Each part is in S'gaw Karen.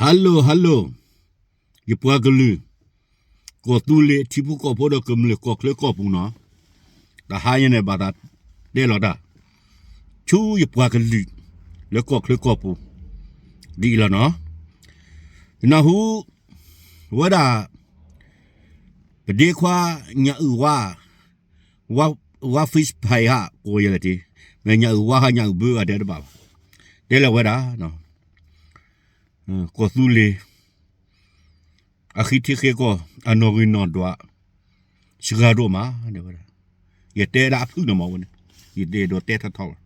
Hello hello, ယပှၤကလုာ် ကီၢ်သူလ့ၤထံဖိကီၢ်ဖိဒီးကမျၢၢ်ကီၢ်ချၢကီၢ်ပူၤနီၤ, တဟါညါန့ၣ် ဘၣ်သးတဲလီၤတၢ် ဆူယပှၤကလုာ် လၢကီၢ်ချၢကီၢ်ပူၤ ဒ်အံၤလီၤနီၤ. နၢ်ဟူဝဲဒၣ် ပဒ့ခွါ ညၣ်အုၣ်ဝါ ဝါ ဝါ Facebook ဟး ကိးယဲလဲၣ်တ့, မ့ၢ်ညၣ်အုၣ်ဝါဟး ညၣ်အုၣ်ဘၢဂၤတဲတဘၣ်ဘၣ်, တဲလၢဝဲဒၣ် ကီၢ်သူလ့ၤ အဃံထံဃ့ကီၢ် အနီၣ်ဂံၢ်နီၣ်ဒွး စှၤဒိၣ်မး တဲဝဲဒၣ်. ယတဲဒၣ်အဖုၣ်န့ၣ်မးဝဲန့ၣ်, ယတအဲၣ်ဒိးတဲထီထီဘၣ်,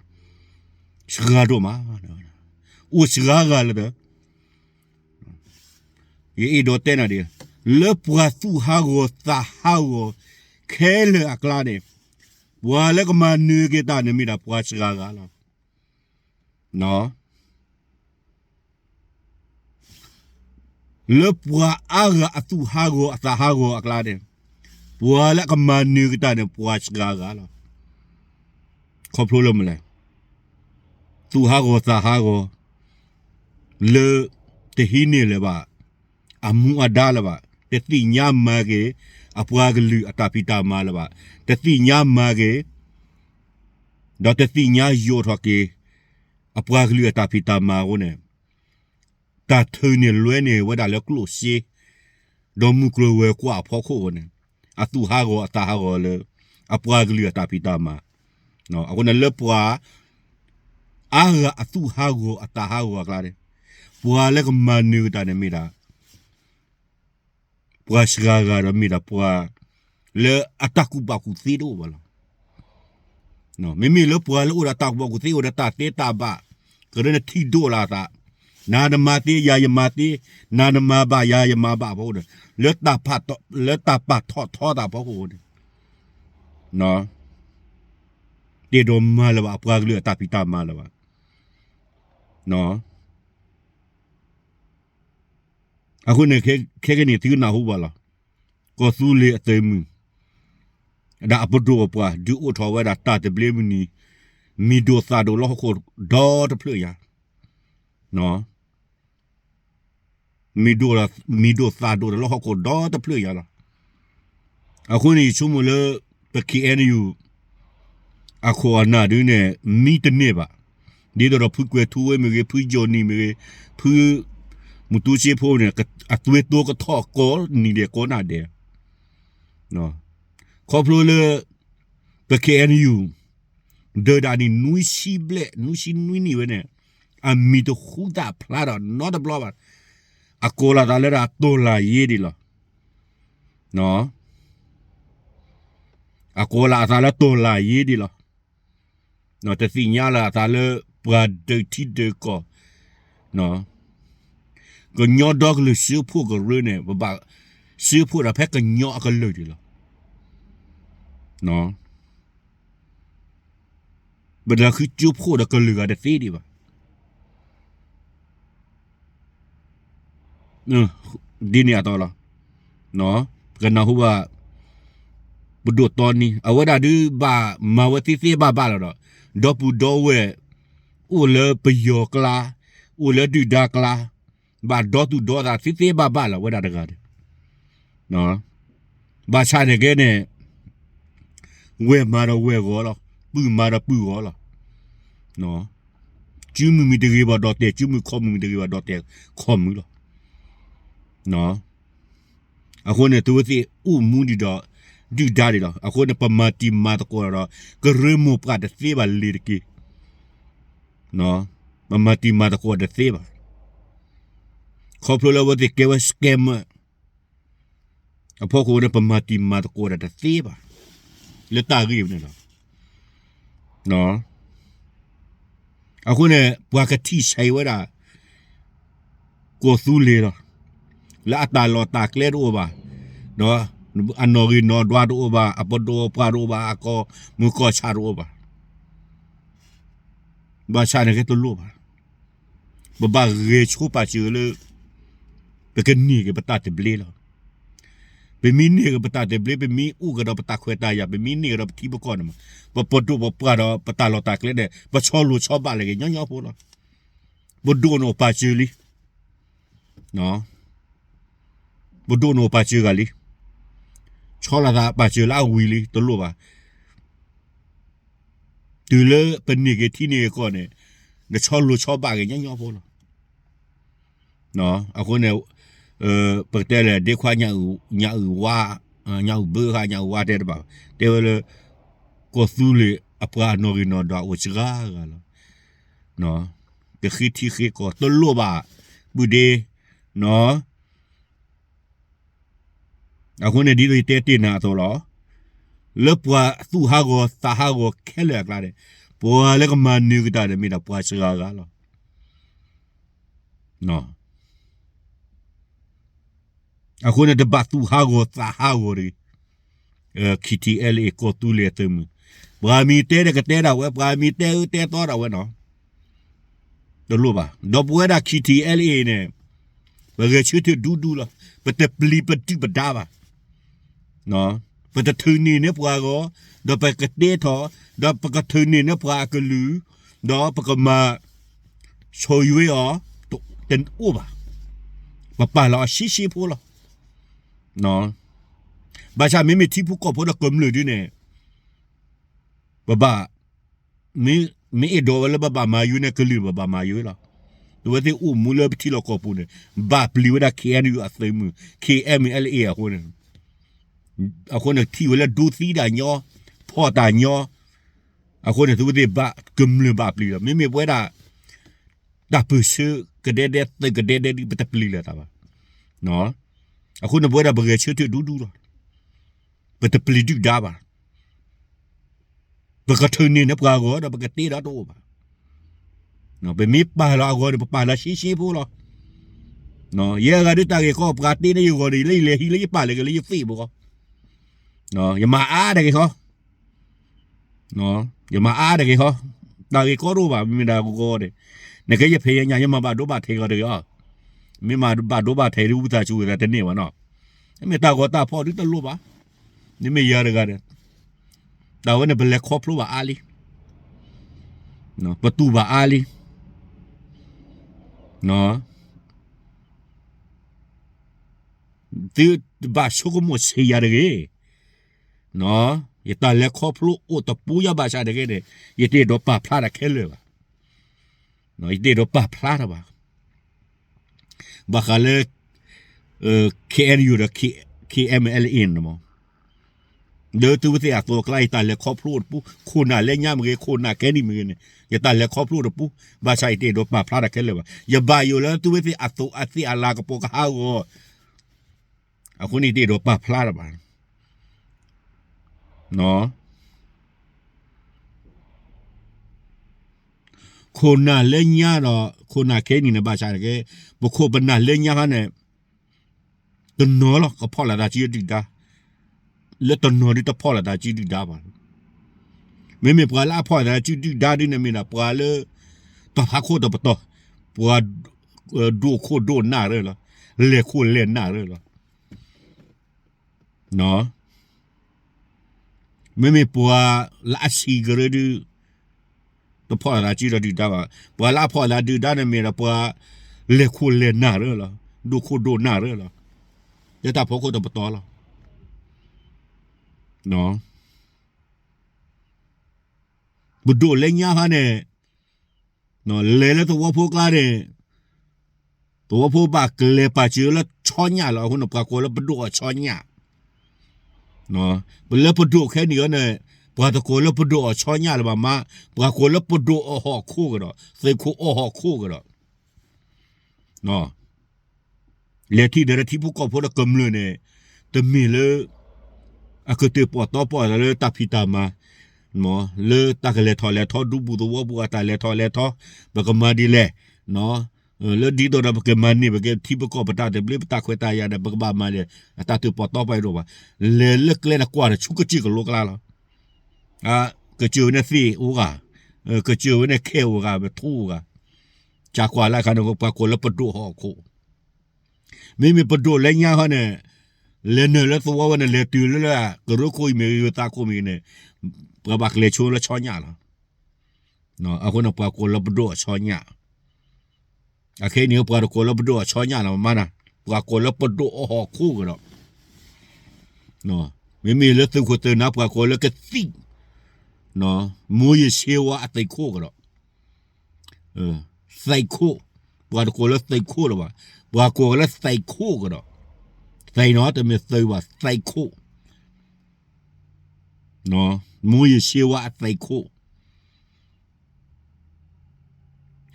စှၤဒိၣ်မး အိၣ်စှၤဂၤလၢ ယအဲၣ်ဒိးတဲနၤဒ် လၢပှၤသူၣ်ဟးဂီၤသးဟးဂီၤ ခဲလၢာ်အကျါန့ၣ် ပှၤလၢကမၤနၢၤက့ၤတၢ်န့ၣ်မ့ၢ်ဒၣ်ပှၤစှၤဂၤလီၤ. လၢပှၤအါဂၤအသူၣ်ဟးဂီၤအသးဟးဂီၤအကျါန့ၣ် ပှၤလၢအကမၤနၢၤက့ၤတၢ်န့ၣ် ပှၤစှၤဂၤလီၤ. ခီဖျိလၢမနုၤလဲၣ်, သူၣ်ဟးဂီၤသးဟးဂီၤ လၢတဟံးန့ၢ်လၢၤဘၣ် အမူအဒါလၢၤဘၣ်, တသ့ၣ်ညါမၤက့ၤ အပှၤကလုာ်အတၢ်ဖံးတၢ်မၤလၢၤဘၣ်, တသ့ၣ်ညါမၤက့ၤ ဒီးတသ့ၣ်ညါယိးထီၣ်က့ၤ အပှၤကလုာ်အတၢ်ဖံးတၢ်မၤအဃိန့ၣ် တၢ်ထုးန့ၢ်လွဲန့ၢ်ဝဲဒၣ်လၢကျိၣ်စ့ ဒီးမုၢ်ကျိၤဝဲၤကွာ်အဖီခိၣ်အဃိန့ၣ် အသူၣ်ဟးဂီၤအသးဟးဂီၤလၢ အပှၤကလုာ်အတၢ်ဖံးတၢ်မၤ, အဃိန့ၣ်လၢပှၤ အါဂၤအသူၣ်ဟးဂီၤအသးဟးဂီၤအကျါန့ၣ် ပှၤလၢကမၤနၢၤက့ၤတၢ်န့ၣ်မ့ၢ်ဒၣ် ပှၤစှၤဂၤဒီးမ့ၢ်ဒၣ်ပှၤ လၢအတၢ်ကူၣ်ဘၣ်ကူၣ်သ့တအိၣ်ဘၣ်လီၤ. မ့မ့ၢ်လၢပှၤလၢအိၣ်ဒီးတၢ်ကူၣ်ဘၣ်ကူၣ်သ့ အိၣ်ဒီးတၢ်သ့တၢ်ဘၣ် ကရၢနထံၣ်ဒိၣ်လၢအသး, နၤနမၤသ့ ယၤယမၤသ့, နၤနမၤဘၣ် ယၤယမၤဘၣ်အဖီခိၣ်န့ၣ် လၢတၢ်ပာ်ထီၣ်ထီသးအဖီခိၣ်န့ၣ် တအဲၣ်ဒိးမၤလၢၤဘၣ် အပှၤကလုာ်အတၢ်ဖံးတၢ်မၤလၢၤဘၣ်. အဃိန့ၣ် ခဲကနံၣ်သုကနၢ်ဟူဘၣ်လီၤ. ကီၢ်သူလ့ၤအသုးမုၢ် ဒ်အပဒိၣ်အပှၢ် ဒုးအိၣ်ထီၣ်ဝဲဒၣ်တၢ်သဘျ့မုၢ်နံၤ မံၤဒိၣ်သၣ်ဒိၣ်လၢဟီၣ်ခိၣ်ဒီတဖျၢၣ်ညါ, မံၤဒိၣ် မံၤဒိၣ်သၣ်ဒိၣ်လၢဟီၣ်ခိၣ်ဒီတဖျၢၣ်ညါလီၤ. အဃိန့ၣ် ယဆိကမိၣ်လၢ ပ ခ့ၣ်အဲၣ်ယူၣ် အခိၣ်အနၢ်ဒုန့ၣ် မံတန့ၢ်ဘၣ်. ဒ်သိးဒီးဖုကွဲၤထူဝ့မ့ၢ်ဂ့ၤ, ဖုကၠီၣ်နံၣ်မ့ၢ်ဂ့ၤ, ဖုမူတူစ့ဖိန့ၣ် အသွ့တိကထီၣ်ကိးနံၤဒဲးကိးနၤဒဲး. ခီဖျိလၢ ပ ခ့ၣ်အဲၣ်ယူၣ် ဒၢးဒၣ်နံၣ်နွံဆံဘျဲၣ် နွံဆံနွံနံၣ်ဝဲန့ၣ် အမံၤတဟူသၣ်ဖျါဒီးနီတဘျီဘၣ်. အကိးလီၤသးလၢဒၣ်တိၢ်လၢ်ယ့ဒံးလီၤ. အကိးလီၤအသးလၢတိၢ်လၢ်ယ့ဒံးလီၤ. တသ့ၣ်ညါလၢအသးလၢပှၤဒုးထံဒုးကီၢ်, ကညီဒီကလုာ်စၢဖှိၣ်ကရၢန့ၣ် ပဘၣ်စၢဖှိၣ်ဒီးဖဲကညီအကလုာ်ဒံးလီၤ. ပတဃုစၢဖှိၣ်ဒီးကလုာ်ဂၤတသ့ဒံးဘၣ်. ဒ်န့ၣ်အသိးလီၤ. ပကနၢ်ဟူဘၣ် ပဒိၣ်တီနံ အဝဲဒၣ်ဒုးဘၣ်မၤဝဲသ့သ့ဘၣ်ဘၣ်လီၤဒီး ဒီပုၢ်ဒီဝဲၢ် အိၣ်လၢပယီၤကျါ, အိၣ်လၢဒုၣ်ဒါကျါ, ဘၣ်ဒီသူၣ်ဒီသးသ့သ့ဘၣ်ဘၣ်လီၤ ဝဲဒၣ်တဂၤဒီး ဘၣ်ဆၣ်န့ၣ်ကဲန့ၣ် ဝဲၢ်မၤဒီးဝဲၢ်ဂီၤလီၤ, ပုၢ်မၤဒီးပုၢ်ဂီၤလီၤ. စုမုၢ်မံၤတဂ့ၤဘၣ်ဒီးတဲာ်, စုမုၢ်ခီၣ်မုၢ်မံၤတဂ့ၤဘၣ်ဒီးတဲာ်ခီၣ်မုၢ်လီၤ. အဃိန့ၣ် သုဝဲသ့ၣ်အိၣ်မူဒံးဒီး ဒုၣ်ဒါဒံးလီၤ. အဃိန့ၣ် ပမၤတံၤမၤသကိးဒီး ကရၢမိၢ်ပှၢ်တသ့ဘၣ်လ့ၤတက့ၢ်. ပမၤတံၤမၤသကိးတသ့ဘၣ်. ခီဖျိလၢအဝဲသ့ၣ်ကဲဝဲ scammer အဖီခိၣ်န့ၣ် ပမၤတံၤမၤသကိးတၢ်တသ့ဘၣ် လၢတၢ်ဂ့ၢ်န့ၣ်လီၤ. အဃိန့ၣ် ပှၤကထံၣ်ဆဲးဝဲဒၣ် ကီၢ်သူလ့ၤလီၤ. လၢအတၢ်လီၢ်တၢ်ကျဲတအိၣ်ဘၣ်, ဒီးအနီၣ်ဂံၢ်နီၣ်ဒွးတအိၣ်ဘၣ်, အပဒိၣ်အပှၢ်တအိၣ်ဘၣ်, အကီၢ်မုၢ်ကီၢ်ဆၣ်တအိၣ်ဘၣ်. ဘၣ်ဆၣ်န့ၣ်ကဲတလိၣ်ဘၣ်. ပဘၣ်ဂဲၤဆိပာ်စၢၤလၢ ပကန့ၢ်က့ၤပတၢ်သဘျ့လီၤ. ပမ့ၢ်န့ၢ်က့ၤပတၢ်သဘျ့, ပမ့ၢ်အိၣ်ကဒီးပတၢ်ခွဲးတၢ်ယာ်, ပမ့ၢ်န့ၢ်ကဒီးပထံပကီၢ်န့ၣ်မး, ပပဒိၣ်ပပှၢ်ဒီးပတၢ်လီၢ်တၢ်ကျဲန့ၣ် ပဆီလိၤဆီဘၣ်လၢကညီညီဖိလီၤ. ပဒိၣ်န့ၣ်အိၣ်ပာ်စၢၤလံ. ပဒိၣ်န့ၣ်အိၣ်ပာ်စၢၤဂၤလံ, ဆီလီၤသးပာ်စၢၤလၢအဝံၤလံ တလိၣ်ဘၣ်. တုၤလၢပန့ၢ်က့ၤထံန့ၢ်က့ၤကီၢ်န့ၣ် နဆီလိၤဆီဘၣ်က့ၤညီညီဖိလီၤ. အဃိန့ၣ် ပကတဲလဲၣ် ဒ့ခွါ ညၣ်အုၣ်ဝါ, ညၣ်အုၣ်ဘၢဧါ ညၣ်အုၣ်ဝါတဲတဘၣ်ဘၣ်, တဲဝဲလၢ ကီၢ်သူလ့ၤအပှၤနီၣ်ဂံၢ်နီၣ်ဒွးအိၣ်စှၤဂၤလီၤ. ကဃ့ထံဃ့ကီၢ်တလိၣ်ဘၣ်, ပုၢ်ဒ့, အဃိန့ၣ် ဒ်သိးယတဲတ့ၢ်နၤအသိးလီၤ. လၢပှၤသူၣ်ဟးဂီၤသးဟးဂီၤခဲလၢာ်အကျါန့ၣ် ပှၤလၢကမၤနၢၤကတၢၢ်န့ၣ် မ့ၢ်ဒၣ်ပှၤစှၤဂၤလီၤ. အဃိန့ၣ် တဘၣ်သူၣ်ဟးဂီၤသးဟးဂီၤတဂ့ၤ. KTLA ကီၢ်သူလ့ၤအသုးမုၢ်, ပှၤမံၤတဲဒီးကတဲဒၣ်ဝဲ, ပှၤမံၤတဲအၢတဲသီဒၣ်ဝဲနီၤ. တလိၣ်ဘၣ်. ဒီးပဝဲဒၣ် KTLA န့ၣ် ပဂဲၤဆၢထၢၣ်ဒူဒူလီၤ. ပတပျံၤပဒုၣ်ပဒါဘၣ်. ပတထုးန့ၢ်န့ၢ်ပှၤဂီၢ်, ဒီးပကတ့ထီၣ်, ဒီးပကထုးန့ၢ်န့ၢ်ပှၤအကလုၢ်, ဒီးပကမၤ ဆိၣ်ယွဲအီၤ, တအိၣ်ဘၣ်. ပပာ်လီၤအီၤရှဲရှဲဖိလီၤ. ဘၣ်ဆၣ်မ့မ့ၢ်ထံဖိကီၢ်ဖိဒီးကမျၢၢ်ဒ်န့ၣ် ပဘၣ် မ့ၢ်အဲၣ်ဒိးဝဲလၢပဘၣ်မၤယွဲန့ၣ် ကလုာ်ပဘၣ်မၤယွဲလီၤ. သုဝဲသ့ၣ်အိၣ်မူလၢပထံလီၢ်ကီၢ်ပူၤန့ၣ် ဘၣ်ပျံၤဝဲဒၣ် KNU အသုးမုၢ် KNLA အဃိန့ၣ်, အဃိန့ၣ်ထံၣ်ဝဲလၢဒိသံတၢ်ညီ, ဖီၣ်တၢ်ညီ, အဃိန့ၣ် သုဝဲသ့ၣ်ဘၣ်ကမျၢၢ်ဘၣ်ပျံၤလီၤ. မ့မ့ၢ်ပဝဲဒၣ် တၢ်ပၢၢ်ဆၢကဒဲဒဲသုးကဒဲဒဲဒ်ပတပျံၤလၢၤတၢ်ဘၣ်. အဃိန့ၣ်ပဝဲဒၣ်ပဂဲၤဆၢထၢၣ်ဒူဒူလီၤ. ပတပျံၤဒုၣ်ဒါဘၣ်. ပကထုးန့ၢ်န့ၢ်ပှၤအဂီၢ်ဒီးပကတ့ဒီးတအိၣ်ဘၣ်. ပမ့ၢ်ပာ်လီၤအဂီၢ်န့ၣ် ပပာ်လီၤရှဲရှဲဖိလီၤ. ယဲအဂၤဒ်တၢ်ဂ့ၢ်ကီ ပှၤတ့န့ၢ်ယဂီၢ်န့ၣ် လၢယလဲၤဟံးလၢယပာ်လၢက့ၤလၢယသ့ၣ်ပူၤဃီ, ယမၤအါတဂ့ၤဃီ ယမၤအါတဂ့ၤဃီ, တၢ်ဂ့ၢ်ကီတအိၣ်ဘၣ် မ့ၢ်ဒၣ်ဂီၤဂီၤန့ၣ်, နကဲယဖဲယညၣ် ယမၤဘၣ်ဒိဘၣ်ထံးဂီၤတဂ့ၤအီၤ, မ့ၢ်မၤဘၣ်ဒိဘၣ်ထံးဒ်ဝံသးစူၤဝဲသးတန့ၢ်ဘၣ်နီၤ, မ့ၢ်တၢ်ဂီၤတၢ်ဖီၣ်ဒ်တလိၣ်ဘၣ်, မ့မ့ၢ်ယၤတဂၤဒီး, တၢ်ဝဲန့ၣ် ပလဲၤခီဖျိဘၣ်အါလံ, ပတူၢ်ဘၣ်အါလံ, သုတဘၣ်ဆိကမိၣ်ဆံးယၤတဂ့ၤ. ယတၢ်လဲၤခီဖျိအိၣ်တပူၤယၤဘၣ်ဆၣ်တဂ့ၤန့ၣ်, ယတအဲၣ်ဒိးပာ်ဖျါတၢ်ခဲလၢာ်ဘၣ်, ယတအဲၣ်ဒိးပာ်ဖျါတၢ်ဘၣ်, ဘၣ်ဃးလၢ KNU ဒီး KNLA န့ၣ်မး, လၢသုဝဲသ့ၣ်အသိးအကျါ ယတၢ်လဲၤခီဖျိအိၣ်တပူၤ, ခိၣ်နၢ်လၢညါမ့ၢ်ဂ့ၤ, ခိၣ်နၢ်ခဲနံၣ်မ့ၢ်ဂ့ၤန့ၣ်, ယတၢ်လဲၤခီဖျိအိၣ်တပူၤ, ဘၣ်ဆၣ်ယတအဲၣ်ဒိးပာ်ဖျါတၢ်ခဲလၢာ်ဘၣ်. ယဘၣ်ယိၣ်လၢသုဝဲသ့ၣ်အသိးအသ့ၣ်အလၤကပီၤကဟးဂီၤ, အဃိန့ၣ်ယတအဲၣ်ဒိးပာ်ဖျါတၢ်ဘၣ်. ခိၣ်နၢ်လၢညါဒီး ခိၣ်နၢ်ခဲနံၣ်န့ၣ် ဘၣ်ဆၣ်တက့ၢ်, ပခိၣ်ပနၢ်လၢညါဟီန့ၣ် တနီၤလီၤ ကဖီၣ်လိာ်သးစုဒုၣ်ဒါ, လၢတနီၤဒ်တဖီၣ်လိာ်သးစုဒုၣ်ဒါဘၣ်. မ့မ့ၢ်ပှၤလၢအဖီၣ်လိာ်သးစုဒုၣ်ဒါဒ်န့ၣ်မ့ၢ်ဒၣ် ပှၤလၢ တၢ်ဖးခိၣ်တပတီၢ်, ပှၤ ဒိၣ်ခိၣ်ဒိၣ်နၢ်ရၢလီၤ, လဲၤခိၣ်လဲၤနၢ်ရၢလီၤ. မ့မ့ၢ်ပှၤလၢအဆံးကရၢဒုး တဖီၣ်လိာ်သးစုဒီးဒုၣ်ဒါဘၣ်. ပှၤလၢအဖီၣ်လိာ်သးဒုၣ်ဒါန့ၣ်မ့ၢ်ဒီးပှၤလဲၤခိၣ်လဲၤနၢ်ရၢလီၤ, ဒိၣ်ခိၣ်ဒိၣ်နၢ်ရၢလီၤ, လၢတၢ်ဖီခိၣ်တပတီၢ်လီၤ. ပဒိၣ်လၢညါဟီန့ၣ် လဲၤလၢသဝီဖိကျါန့ၣ် သဝီဖိဘၣ်ကျဲၤပာ်စၢၤလၢဆီညၣ်လီၤ. အဃိန့ၣ် ပှၤကိးလၢပဒိၣ်အီၤဆီညၣ်, ပလၢပဒိၣ်ခဲနံၣ်အံၤန့ၣ် ပှၤတကိးလၢပဒိၣ်အီၤဆီညၣ်လၢၤဘၣ်မး, ပှၤကိးလၢပဒိၣ်အီၤဟီၣ်ခိၣ်ကဒီး, သုးခိၣ်အီၤဟီၣ်ခိၣ်ကဒီး လဲၤထံၣ်ဒီးထံဖိကီၢ်ဖိဒီးကမျၢၢ်န့ၣ် တမ့ၢ်လၢ အကတၢၢ်ပီၣ်တီပီၣ်သးလၢတၢ်ဖံးတၢ်မၤ, လၢတၢ်ကလဲၤထီၣ်လဲၤထီ ဒူပူၤသဝီပူၤအတၢ်လဲၤထီၣ်လဲၤထီ, ပကမၤဒ်လဲၣ်, လၢဒ်သိးဒီးပကမၤန့ၢ်ပက့ၤထံပကီၢ်ပတၢ်သဘျ့ပတၢ်ခွဲးတၢ်ယာ်ဒီး ပကဘၣ်မၤန့ၣ် အတၢ်တၢၢ်ပီၣ်တီပီၣ်တအိၣ်ဘၣ်. လဲၤလၢကျဲန့ၣ်ကွၢ်ဒီးဆူကစၢၢ်ကလိကျါလီၤ. ကစၢၢ်ဝဲန့ၣ်သ့ၣ်အိၣ်ဂၤ, ကစၢၢ်ဝဲန့ၣ်ခဲအိၣ်ဂၤ ပထူအိၣ်ဂၤ, ကကွၢ်လၢအခါန့ၣ် ပှၤကိးလၢပဒိၣ်ဟီၣ်ခိၣ် မ့မ့ၢ်ပဒိၣ်လၢညါဟီန့ၣ် လဲၤနုာ်လၢသဝီဝဲန့ၣ် လဲၤတုၤလၢ ကရၢခိၣ်အံၤမ့ၢ်ဂ့ၤ သးခိၣ်မ့ၢ်ဂ့ၤန့ၣ် ပှၤဘၣ်ကျဲၤဆိလၢဆီညၣ်လီၤ. အဃိန့ၣ် ပှၤကိးလၢပဒိၣ်အဆီညၣ် အခဲအံၤန့ၣ် ပှၤတကိးလၢပဒိၣ်အဆီညၣ်လီၤမးနၤ, ပှၤကိးလၢပဒိၣ်အဟီၣ်ခိၣ်ကဒီး, မ့မ့ၢ်လၢသုးခိၣ်သုးနၢ် ပှၤကိးလၢကသံၣ်, မူးယစ်ဆေးဝါးအသုးခိၣ်ကဒီး, သုးခိၣ်, ပှၤတကိးလၢသုးခိၣ်လၢၤဘၣ်, ပှၤကိးလၢသုးခိၣ်ကဒီး, သုးနီၤ တမ့ၢ်သုးဘၣ် သုးခိၣ်, မူးယစ်ဆေးဝါးအသုးခိၣ်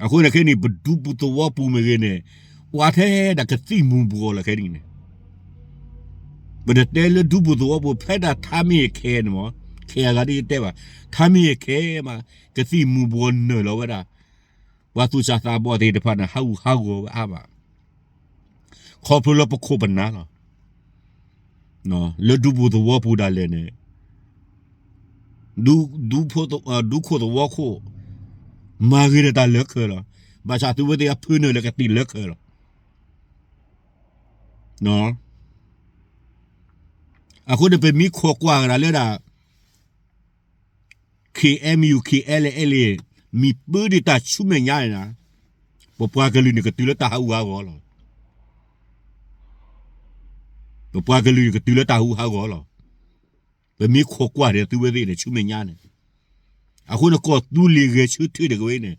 အဃိန့ၣ်ခဲအံၤန့ၣ် ပဒူပူၤသဝီပူၤမ့ၢ်ဂ့ၤန့ၣ် ကွၢ်ထဲဒၣ်ကသံၣ်မူၤဘှီးလီၤခဲအံၤန့ၣ်, ပတတဲလၢဒူပူၤသဝီပူၤ ဖဲဒၣ်ထါမ့ၢ်ယခဲန့ၣ်မး, ခဲအဂၤဒ်ယတဲဘၣ်, ထါမ့ၢ်ယခဲမး ကသံၣ်မူၤဘှီးနုာ်လီၤဝဲဒၣ် ပှၤသူၣ်စၢ်သးဘီၣ်သ့ၣ်တဖၣ်န့ၣ် ဟးဂူာ်ဟးဂီၤဝဲအါမး, ခီဖျိလၢပခိၣ်ပနၢ်လီၤ. လၢဒူပူၤသဝီပူၤဒၣ်လဲာ်န့ၣ် ဒူခိၣ်သဝီခိၣ် မၤဂ့ၤဒီးတၢ်လၢခဲလီၤ. ဘၣ်ဆၣ်သုဝဲသ့ၣ်အဖၢနုာ်လၢကသံၣ်လၢခဲလီၤ. အဃိန့ၣ် ပမ့ၢ်ခိးကွၢ်ကဒါလၢဒၣ် KNU KNLA မ့ၢ်ပၢဒံးတၢ်ဆူမဲာ်ညါန့ၣ်, ပပှၤကလုာ်န့ၣ်ကတုၤလၢတၢ်ဟးဂူာ်ဟးဂီၤလီၤ. ပပှၤကလုာ်န့ၣ်ကတုၤလၢတၢ်ဟးဂူာ်ဟးဂီၤလီၤ. ပမ့ၢ်ခိးကွၢ်ဒီးသုဝဲသ့ၣ်န့ၣ် ဆူမဲာ်ညါန့ၣ်, အဃိန့ၣ် ကီၢ်သူလ့ၤဂဲၤဆၢထၢၣ်တဂ့ၤန့ၣ်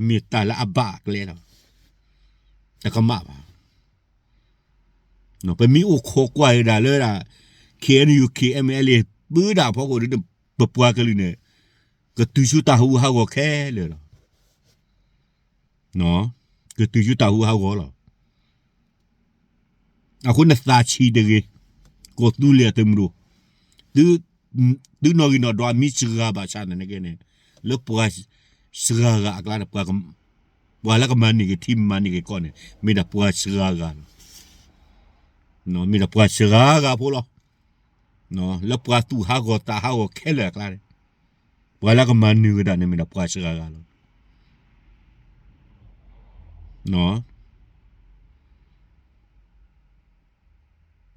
မ့ၢ်တၢ်လၢအဘၣ်အကျဲလီၤ. တကမၣ်ဘၣ်. ပမ့ၢ်အိၣ်ခိးကွၢ်ဒၣ်လၢဒၣ် KNU KNLA ပၢဒၣ်အဖီခိၣ်ဒီး ပပှၤကလုာ်န့ၣ် ကတုၤဆူတၢ်ဟးဂူာ်ဟးဂီၤခဲလၢာ်လီၤ. ကတုၤဆူတၢ်ဟးဂူာ်ဟးဂီၤလီၤ. အဃိန့ၣ်သးဆံးတဂ့ၤ, ကီၢ်သူလ့ၤအသုးမုၢ်ဒိၣ်, သုနီၣ်ဂံၢ်နီၣ်ဒွးမ့ၢ်စှၤဂၤဘၣ်ဆၣ်န့ၣ်က့န့ၣ်, လၢပှၤစှၤဂၤအကျါန့ၣ် ပှၤလၢကမၤန့ၢ်က့ၤထံမၤန့ၢ်က့ၤကီၢ်န့ၣ် မ့ၢ်ဒၣ်ပှၤစှၤဂၤလီၤ. မ့ၢ်ဒၣ်ပှၤစှၤဂၤဖိလီၤ. လၢပှၤသူၣ်ဟးဂီၤသးဟးဂီၤခဲလၢာ်အကျါန့ၣ်, ပှၤလၢကမၤနၢၤကဒါန့ၣ် မ့ၢ်ဒၣ်ပှၤစှၤဂၤလီၤ.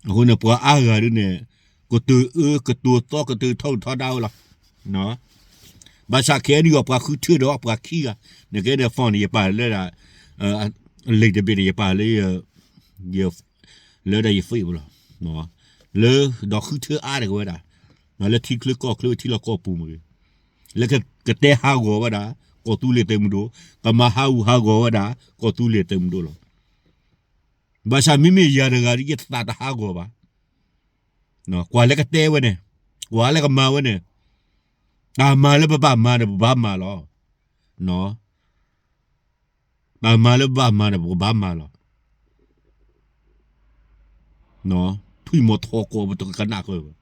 အဃိန့ၣ် ပှၤအါဂၤဒ်န့ၣ် ကတိၤအၢ ကတိၤသီ ကတိၤထီဒုၣ်ထီဒါဝဲလီၤ. ဘၣ်ဆၣ်ခဲအံၤန့ၣ် ပှၤဃုထၢဒီးပှၤခံဂၤ, နကဲဒီး phone န့ၣ် ယပာ်လၢဒၣ် လံာ်တဘ့ၣ်န့ၣ် ယပာ်လၢ လၢဒၣ်ယ Facebook လီၤ. လၢဒီးဃုထၢအါတက့ၢ်ဝဲဒၣ်, လၢထံချၢကီၢ်ချၢထံလီၢ်ကီၢ်ပူၤမ့ၢ်ဂ့ၤ, လၢကတဲဟးဂီၤဝဲဒၣ် ကီၢ်သူလ့ၤသုးမုၢ်ဒိၣ်, ကမၤဟးဂူာ်ဟးဂီၤဝဲဒၣ် ကီၢ်သူလ့ၤသုးမုၢ်ဒိၣ်လီၤ. ဘၣ်ဆၣ်မ့မ့ၢ်ယၤတဂၤဒီး ယသးတဟးဂီၤဘၣ်. ကွၢ်လၢကတဲဝဲန့ၣ်, ကွၢ်လၢကမၤဝဲန့ၣ်, တၢ်မၤလၢပဘၣ်မၤန့ၣ် ပဘၣ်မၤလီၤ. တၢ်မၤလၢပဘၣ်မၤန့ၣ် ပကဘၣ်မၤလီၤ. ထွံၣ်မီၤထီၣ်ကီၢ် ပတကနၣ်ဃုာ်ဘၣ်.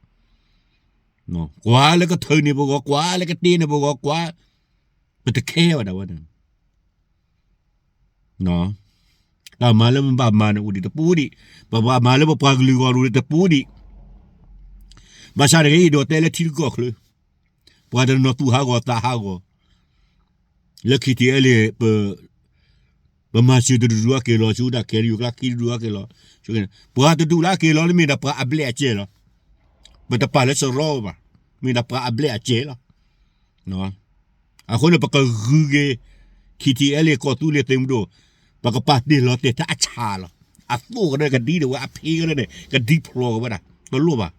ကွၢ်လၢကထၢန့ၢ်ပဂီၢ်, ကွၢ်လၢကတ့န့ၢ်ပဂီၢ်, ကွၢ်, ပတခဲဘၣ်ဒၣ်ဝဲန့ၣ် တၢ်မၤလၢပဘၣ်မၤန့ၣ်အိၣ်ဒံးတပူၤဒံး, ပဘၣ်မၤလၢပပှၤကလုာ်ဂီၢ်အိၣ်ဒံးတပူၤဒံး, ဘၣ်ဆၣ်တဂ့ၤ အဲၣ်ဒိးတဲလၢထံဂုၤကီၢ်ချၢ, ပှၤတနီၤသူၣ်ဟးဂီၤသးဟးဂီၤ, လၢခံထံအဲလ့ၣ် ပမၤစၢၤတဒူၣ်ဒူၣ်အက့ၤလီၤဆူဒၣ် ခဲအံၤ ယူၤကျါခံဒူၣ်ဒူၣ်အက့ၤလီၤ, ပှၤတဒူၣ်လၢအက့ၤလီၤန့ၣ်မ့ၢ်ဒၣ်ပှၤအဘျဲၣ်အစဲၤလီၤ. ပတပာ်လၢစရီဘၣ်, မ့ၢ်ဒၣ်ပှၤအဘျဲၣ်အစဲၤလီၤ. အဃိန့ၣ် ပကဂုၤက့ၤ ခံထံအဲလ့ၣ် ကီၢ်သူလ့ၤသုးမုၢ်ဒိၣ်, ပကပာ်တ့ၢ်လီၤတဲာ်ထဲအဆၣ်လီၤ. အသိၣ်ကရၢကဒံဒၣ်ဝဲ အဖ့ကရၢန့ၣ် ကဒံဖျိးက့ၤဝဲဒၣ် တလိၣ်ဘၣ်.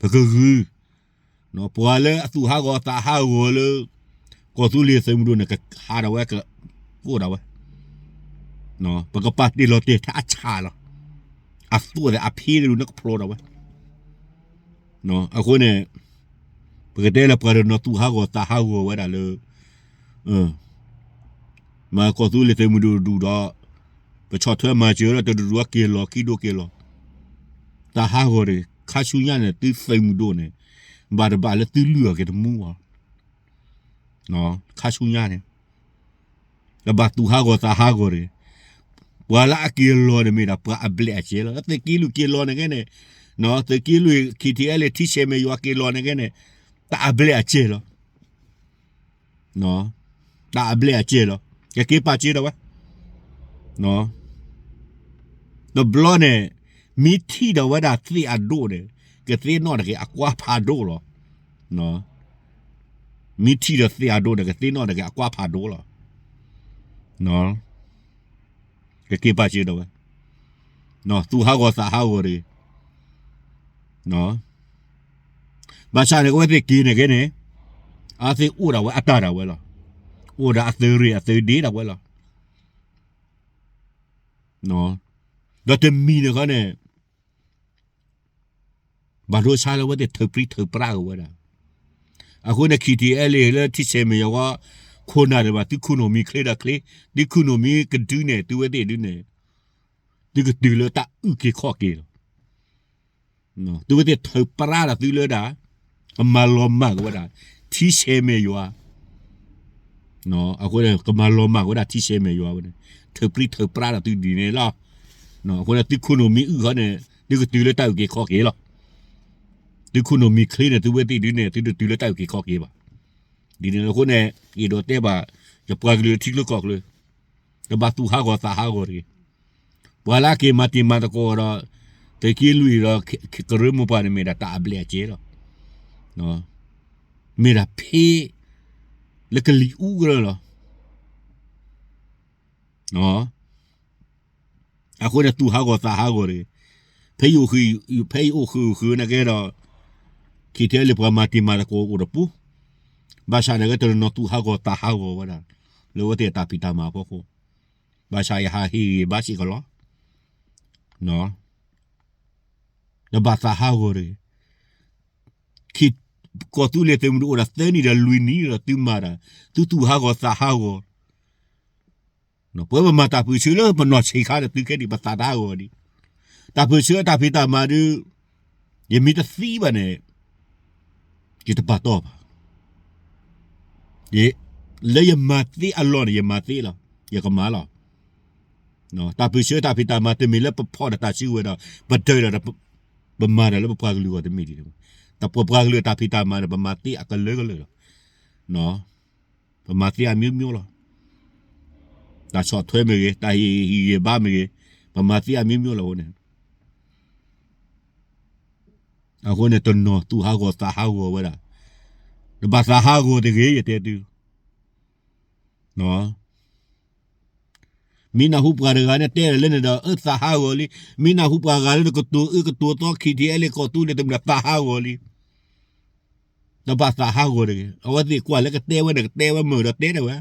ပကဂုၤ, ပှၤလၢအသူၣ်ဟးဂီၤသးဟးဂီၤလၢ ကီၢ်သူလ့ၤသုးမုၢ်ဒိၣ်န့ၣ် ကဟးဒၣ်ဝဲ ကကိၣ်ဒၣ်ဝဲ, ပကပာ်တ့ၢ်လီၤတဲာ်ထဲအဆၣ်လီၤ. အသိၣ်သ့ၣ်အဖ့ကရၢန့ၣ်ကဖျိးဒၣ်ဝဲ. အဃိန့ၣ် ပကတဲလၢပှၤတနီၤသူၣ်ဟးဂီၤသးဟးဂီၤဝဲဒၣ်လၢ မၤကီၢ်သူလ့ၤသုးမုၢ်ဒိၣ်တဒူၣ်ဒီး ပဆီၣ်ထွဲမၤစၢၤဒီးတဒူၣ်ဒူၣ်အက့ၤလီၤ ခံဒူၣ်က့ၤလီၤ, သးဟးဂီၤတဂ့ၤ. ခါဆူညါန့ၣ် သုသုးမုၢ်ဒိၣ်န့ၣ် ဘၣ်တဘၣ်လၢသုလုၢ်အီၤက့ၤတမူအီၤ, ခါဆူညါန့ၣ် ကဘၣ်သူၣ်ဟးဂီၤသးဟးဂီၤတဂ့ၤ. ပှၤလၢအက့ၤလီၤန့ၣ်မ့ၢ်ဒၣ်ပှၤအဘျဲၣ်အစဲၤလီၤ. သုးက့လွံၢ်က့ၤလီၤန့ၣ်ကဲန့ၣ်, သုးက့လွံၢ် ခံထံအဲလ့ၣ် ထံဆဲးမဲာ်ယွၤက့ၤလီၤန့ၣ်ကဲန့ၣ် တၢ်အဘျဲၣ်အစဲၤလီၤ. တၢ်အဘျဲၣ်အစဲၤလီၤ. ကက့ၤပာ်စၢၤဒၣ်ဝဲ တဘျီန့ၣ် မ့ၢ်ထံၣ်ဒီးဝဲဒၣ်သ့ၣ်အဒိၣ်န့ၣ် ကသ့ၣ်နီၣ်တဂ့ၤအကွၢ်ဖးဒိၣ်လီၤ. မ့ၢ်ထံၣ်ဒီးသ့ၣ်အဒိၣ်န့ၣ် ကသ့ၣ်နီၣ်တဂ့ၤအကွၢ်ဖးဒိၣ်လီၤ. ကက့ၤပာ်စၢၤဒီးဝဲ, သူၣ်ဟးဂီၤသးဟးဂီၤတဂ့ၤ. ဘၣ်ဆၣ်န့ၣ် အဝဲသ့ၣ်က့ၤန့ၣ်က့န့ၣ်, အဝဲသ့ၣ်အိၣ်ဒၣ်ဝဲအတၢ်ဒၣ်ဝဲလီၤ. အိၣ်ဒၣ်အသုးရ့ၣ်အသုးဒ့ဒၣ်ဝဲလီၤ. ဒီးတမံၤန့ၣ်ခီန့ၣ် ဘၣ်ဒိဆါလၢအဝဲသ့ၣ်ထုးပြံထုးပြါက့ၤဝဲဒၣ်. အဃိန့ၣ် ခံထံအဲလ့ၣ်လၢထံဆဲးမဲာ်ယွၤဝဲ, ခိၣ်နၢ်ဒဲးဘၣ် သုခိၣ်နူာ်မံချ့ဒီးချ့, သုခိၣ်နူာ်မံကဒုန့ၣ် သုဝဲသ့ၣ်ဒုန့ၣ်, သုကတုၤလၢတၢ်အုၣ်က့ၤခီၣ်က့ၤလီၤ. သုဝဲသ့ၣ်ထုးပြါဒီးသုလၢဒၣ်, ကမၤလီၤမၢ်က့ၤဝဲဒၣ် ထံဆဲးမဲာ်ယွၤ အဃိန့ၣ် ကမၤလီၤမၢ်က့ၤဝဲဒၣ်ထံဆဲးမဲာ်ယွၤဝဲန့ၣ်, ထုးပြံထုးပြါဒီးသုဒ်န့ၣ်လီၤ. အဃိန့ၣ် သုခိၣ်နူာ်မံအုၣ်ခီန့ၣ်, သုကတုၤလၢတၢ်အုၣ်က့ၤခီၣ်က့ၤလီၤ. သုခိၣ်နူာ်မံချ့န့ၣ် သုဝဲသ့ၣ်ဒုန့ၣ် သုတတုၤလၢတၢ်အုၣ်က့ၤခီၣ်က့ၤဘၣ်. ဒ်န့ၣ်အဃိန့ၣ် အဲၣ်ဒိးတဲဘၣ် ယပှၤကလုာ်ထံချၢကီၢ်ချၢ, တဘၣ်သူၣ်ဟးဂီၤသးဟးဂီၤတဂ့ၤ. ပှၤလၢအက့ၤမၤတံၤမၤသကိးဒီး သုးက့လွံၢ်ဒီး ကရၢမိၢ်ပှၢ်န့ၣ် မ့ၢ်ဒၣ်တၢ်အဘျဲၣ်အစဲလီၤ. မ့ၢ်ဒၣ်ဖဲ လၢကလံၤအူကရၢလီၤ. အဃိန့ၣ် သူၣ်ဟးဂီၤသးဟးဂီၤတဂ့ၤ. ဖဲယအိၣ်ဃုာ်ဃုာ်နာ်က့ဒီး ခံထံအဲလ့ၣ်ပှၤမၤတံၤမၤသကိးအိၣ်ဒီးပူၤ, ဘၣ်ဆၣ်န့ၣ်ကဲတနီၤနီၤသူၣ်ဟးဂီၤသးဟးဂီၤဝဲဒၣ် လၢအဝဲသ့ၣ်အတၢ်ဖံးတၢ်မၤအဖီခိၣ်, ဘၣ်ဆၣ်ယဟးဟ့ၣ်ဂံၢ်ဘါစ့ၢ်ကီးလီၤ. တဘၣ်သးဟးဂီၤတဂ့ၤ. ကီၢ်သူလ့ၤသုးမုၢ်ဒိၣ်အိၣ်ဒီးသၢနံၣ်ဒီးလွံၢ်နံၣ်ဒီးသုမၤတၢ်, သုသူၣ်ဟးဂီၤသးဟးဂီၤ ပဝဲပမၤတၢ်ပၢၢ်ဆၢလၢပနီၢ်ဆံးခါဒီးသုခဲအံၤ ပသးတဟးဂီၤဒံး. တၢ်ပၢၢ်ဆၢတၢ်ဖံးတၢ်မၤဒုး ယမ့ၢ်တသံဘၣ်န့ၣ် ယတပာ်တီၢ်ဘၣ်. လၢယမၤသ့အလီၢ်န့ၣ် ယမၤသ့လီၤ, ယကမၤလီၤ. တၢ်ပၢၢ်ဆၢတၢ်ဖံးတၢ်မၤတမ့ၢ်လၢပဖီၣ်ဒီးတၢ်စုကဝဲၤဒီး ပဒၢးဒီး ပမၤတၢ်လၢပပှၤကလုာ်အဂီၢ်တမ့ၢ်ဒ်န့ၣ်. တၢ်ပပှၤကလုာ်အတၢ်ဖံးတၢ်မၤန့ၣ် ပမၤသ့အကလၢကလၢာ်လီၤ. ပမၤသ့အမျိုးမျိုးလီၤ. တၢ်ဆီၣ်ထွဲမ့ၢ်ဂ့ၤ, တၢ်ဟ့ၣ်ဂံၢ်ဟ့ၣ်ဘါမ့ၢ်ဂ့ၤ, ပမၤသ့အမျိုးမျိုးလီၤအဃိန့ၣ်. အဃိန့ၣ် တနီၤသူၣ်ဟးဂီၤသးဟးဂီၤဝဲဒၣ်, တဘၣ်သးဟးဂီၤတဂ့ၤ ယတဲသု မ့ၢ်နၢ်ဟူပှၤတဂၤန့ၣ်တဲလၢန့ၣ်ဒီး အၢ သးဟးဂီၤလံ. မ့ၢ်နၢ်ဟူပှၤဂၤလၢနကတိၤအၢကတိၤသီ ခံထံအဲလ့ၣ်ကီၢ်သူလ့ၤသုးမုၢ်ဒိၣ် သးဟးဂီၤလံ. တဘၣ်သးဟးဂီၤတဂ့ၤ. အဝဲသ့ၣ်ကွၢ်လၢကတဲဝဲန့ၣ် ကတဲဝဲမုာ်ဒီးတဲဒၣ်ဝဲ,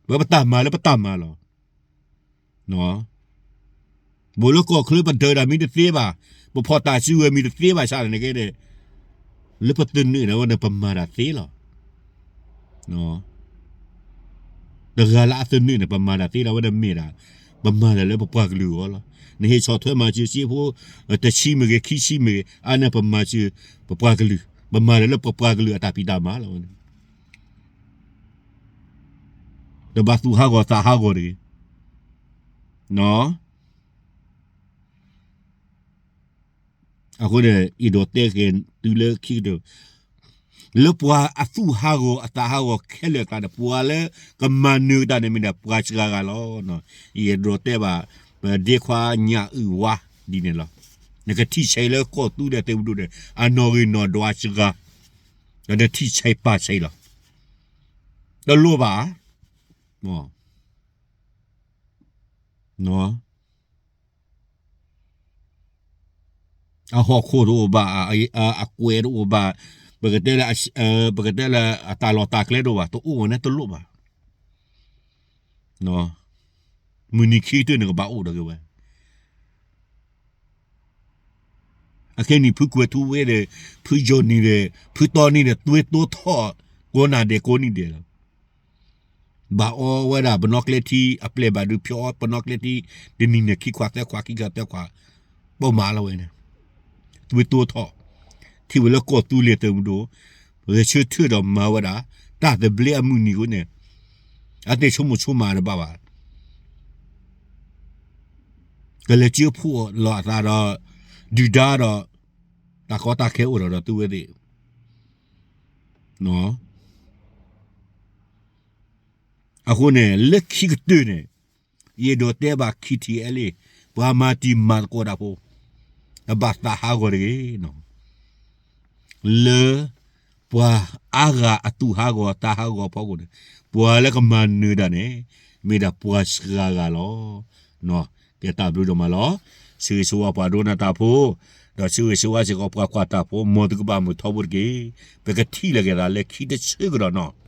ဝဲပတၢ်မၤလၢပတၢ်မၤလီၤ. ဘူးလၢကီၢ်ချၢပဒၢးတၢ်မ့ၢ်တသ့ဘၣ်, ပဖီၣ်တၢ်စုကဝဲၤမ့ၢ်တသ့ဘၣ်ဆၣ်န့ၣ်က့န့ၣ်, လၢပသနၢၣ်န့ၣ်ဝဲန့ၣ် ပမၤတၢ်သ့လီၤ. တဂၤလၢအသနၢၣ်န့ၣ် ပမၤတၢ်သ့လီၤ. အဝဲန့ၣ်မ့ၢ်ဒၣ် ပမၤတၢ်လၢပပှၤကလုာ်အဂီၢ်လီၤ. နဟ့ၣ်ဆီၣ်ထွဲမၤစၢၤစ့ဖိ တဆံမ့ၢ်ဂ့ၤ ခံဆံမ့ၢ်ဂ့ၤ အါန့ၢ်ပမၤစၢၤပပှၤကလုာ်, ပမၤတၢ်လၢပပှၤကလုာ်အတၢ်ဖံးတၢ်မၤလီၤဝဲန့ၣ်. တဘၣ်သူၣ်ဟးဂီၤသးဟးဂီၤတဂ့ၤ. အဃိန့ၣ် အဲၣ်ဒိးတဲက့ၤတုၤလၢခံကတၢၢ်, လၢပှၤအသူၣ်ဟးဂီၤအသးဟးဂီၤခဲလၢာ်အကျါန့ၣ် ပှၤလၢကမၤနၢၤတၢ်န့ၣ်မ့ၢ်ဒၣ်ပှၤစှၤဂၤလီၤ. အဲၣ်ဒိးတဲဘၣ် ပဒ့ခွါညၣ်အုၣ်ဝါဒ်န့ၣ်လီၤ. နကထံၣ်ဆဲးလၢကီၢ်သူလ့ၤသုးမုၢ်ဒိၣ်န့ၣ် အနီၣ်ဂံၢ်နီၣ်ဒွးစှၤ, ဒီးနထံၣ်ဆဲးပာ်ဆဲးလီၤ. တလိၣ်ဘၣ် အဟီၣ်ခိၣ်တအိၣ်ဘၣ်, အကွဲးတအိၣ်ဘၣ်, ပကတဲလၢ ပကတဲလၢအတၢ်လီၢ်တၢ်ကျဲတအိၣ်ဘၣ်, တအိၣ်ဝဲန့ၣ်တလိၣ်ဘၣ်. မုၢ်နံၤခံကတၢၢ်န့ၣ်ကဘၣ်အိၣ်ဒီးက့ၤဝဲ. အခဲနံၣ်ဖုကွဲၤထူဝ့ဒီး ဖုယီၢ်နံၤဒီး ဖုတီနံၤဒီး သွ့တိထီၣ် ကိးနၤဒဲးကိးနံၤဒဲးလီၤ. ဘၣ်အီဝဲဒၣ်ပနီၣ်ကျဲထံ အပျဲၢ်ဘၣ်ဒုးဖျီအီပနီၣ်ကျဲထံ တနံၤန့ၣ်ခံခွးသၢခွးခံခွးသၢခွး ပိာ်မၤလီၤဝဲန့ၣ် သွ့တိထီၣ် ထံၣ်ဝဲလၢကီၢ်သူလ့ၤသုးမုၢ်ဒိၣ် ဂဲၤဆၢထၢၣ်ဒီးမၤဝဲဒၣ် တၢ်သဘျ့အမုၢ်နံၤအဃိန့ၣ် အသ့ၣ်ဆိကမိၣ်ဆိကမးတဘၣ်ဘၣ် ကလဲၤကၢဖှိၣ်လီၤအသးဒီး ဒုၣ်ဒါဒီး တၢ်ကီတၢ်ခဲအိၣ်ဒီးဒီးသုဝဲသ့ၣ် အဃိန့ၣ် လၢခံကတၢၢ်န့ၣ် ယအဲၣ်ဒိးတဲဘၣ် ခံထံၣ်အဲလ့ၣ် ပှၤမၤတံၤမၤသကိးတၢ်ဖိ တဘၣ်သးဟးဂီၤတဂ့ၤ. လၢပှၤအါဂၤအသူၣ်ဟးဂီၤသးဟးဂီၤအဖီခိၣ်န့ၣ် ပှၤလၢကမၤနၢၤတၢ်န့ၣ် မ့ၢ်ဒၣ်ပှၤစှၤဂၤလီၤ. ကဲတၢ်ဘျုးဒိၣ်မးလီၤ. ဆၢဂ့ၤဆၢဝါပှၤဒိကနၣ်တၢ်ဖိ, ဒီးဆၢဂ့ၤဆၢဝါစ့ၢ်ကီးပှၤကွၢ်တၢ်ဖိ, မ်သုကဘၣ်မုာ်ထီဘိတက့ၢ်. ပကထံၣ်လိာ်က့ၤသးလၢခံတဆၢကဒီးနီၤ.